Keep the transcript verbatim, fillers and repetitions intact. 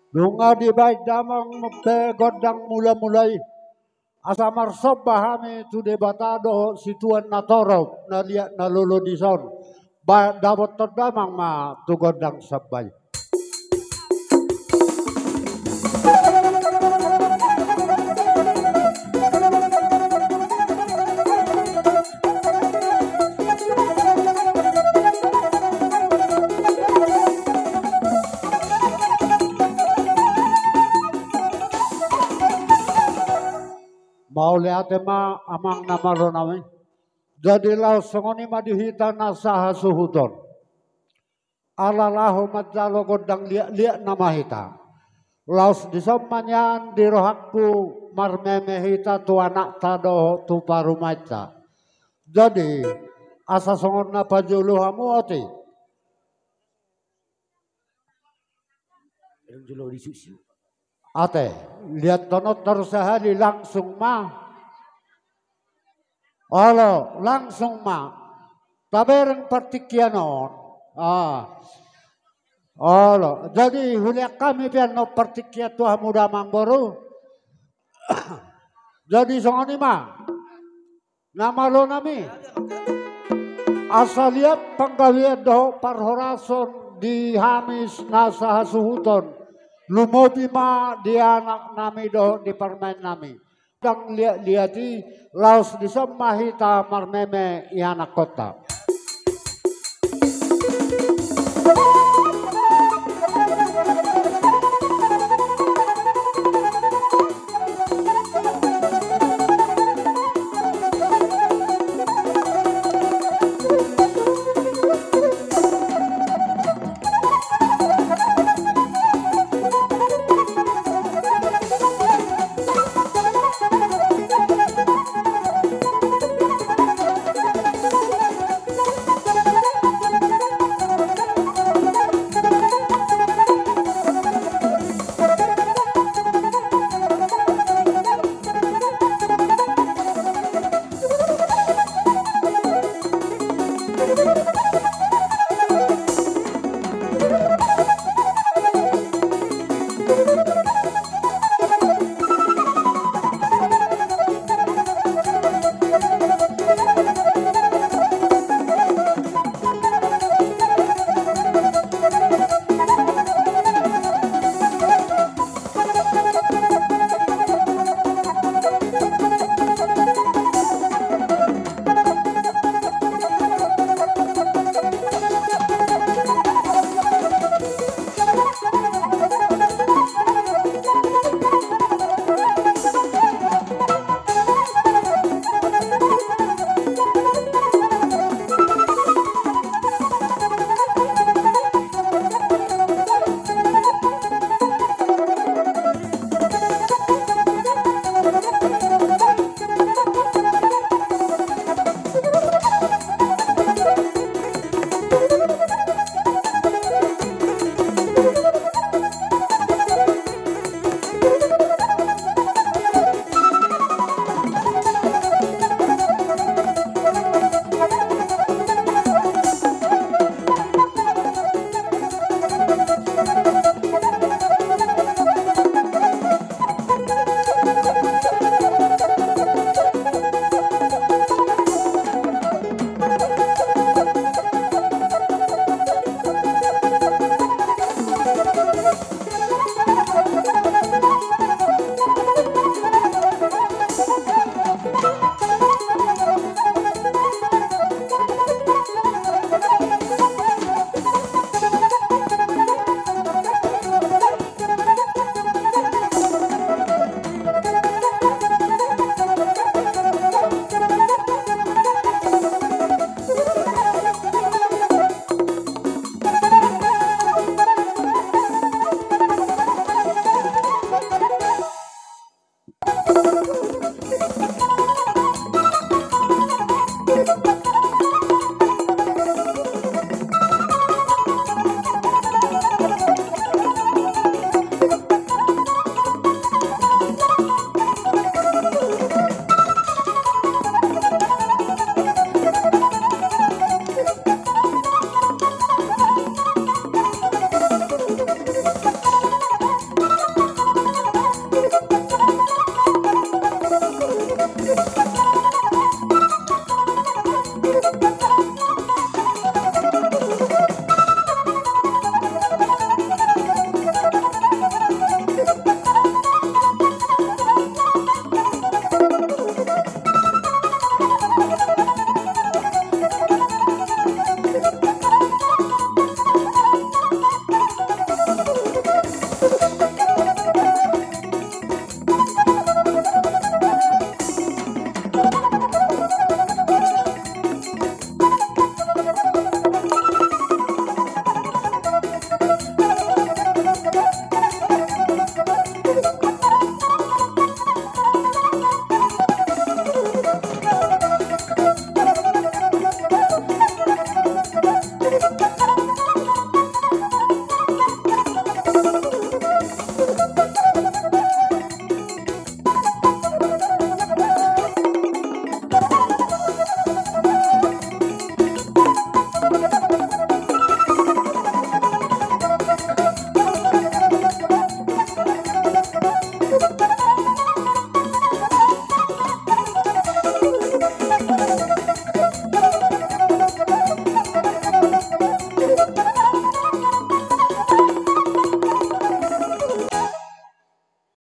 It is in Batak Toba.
Nunga dibaen damang pe gondang mula-mula i, asa marsomba hami tu Debata dohot situan na torop na liat na lolo dison. Ba dapothon damang ma tu gondang somba i. Mauliate ma amang na malo nami. Jadi laos songon i ma di hita na sahasuhuton. Ala laho manjalo gondang liat-liat nama hita. Laos dison ma nian di rohangku marmeme hita tu anakta dohot tu parumaenta. Jadi asa songon na pajolo hamu ate. Ate, liat tonon torus sahali langsung ma. Olo, langsung ma. Tabereng partingkian on. Ah. Olo, jadi hulean hami pe annon partingkian tu hamu damang boru. Jadi songon i ma. Na malo nami. Asa liat panggabean dohot parhorason di hami na sahasuhuton. Lumobi ma di anak nami dohot di parumaen nami. Gondang liat-liat i, laos dison ma hita marmeme ianakkonta.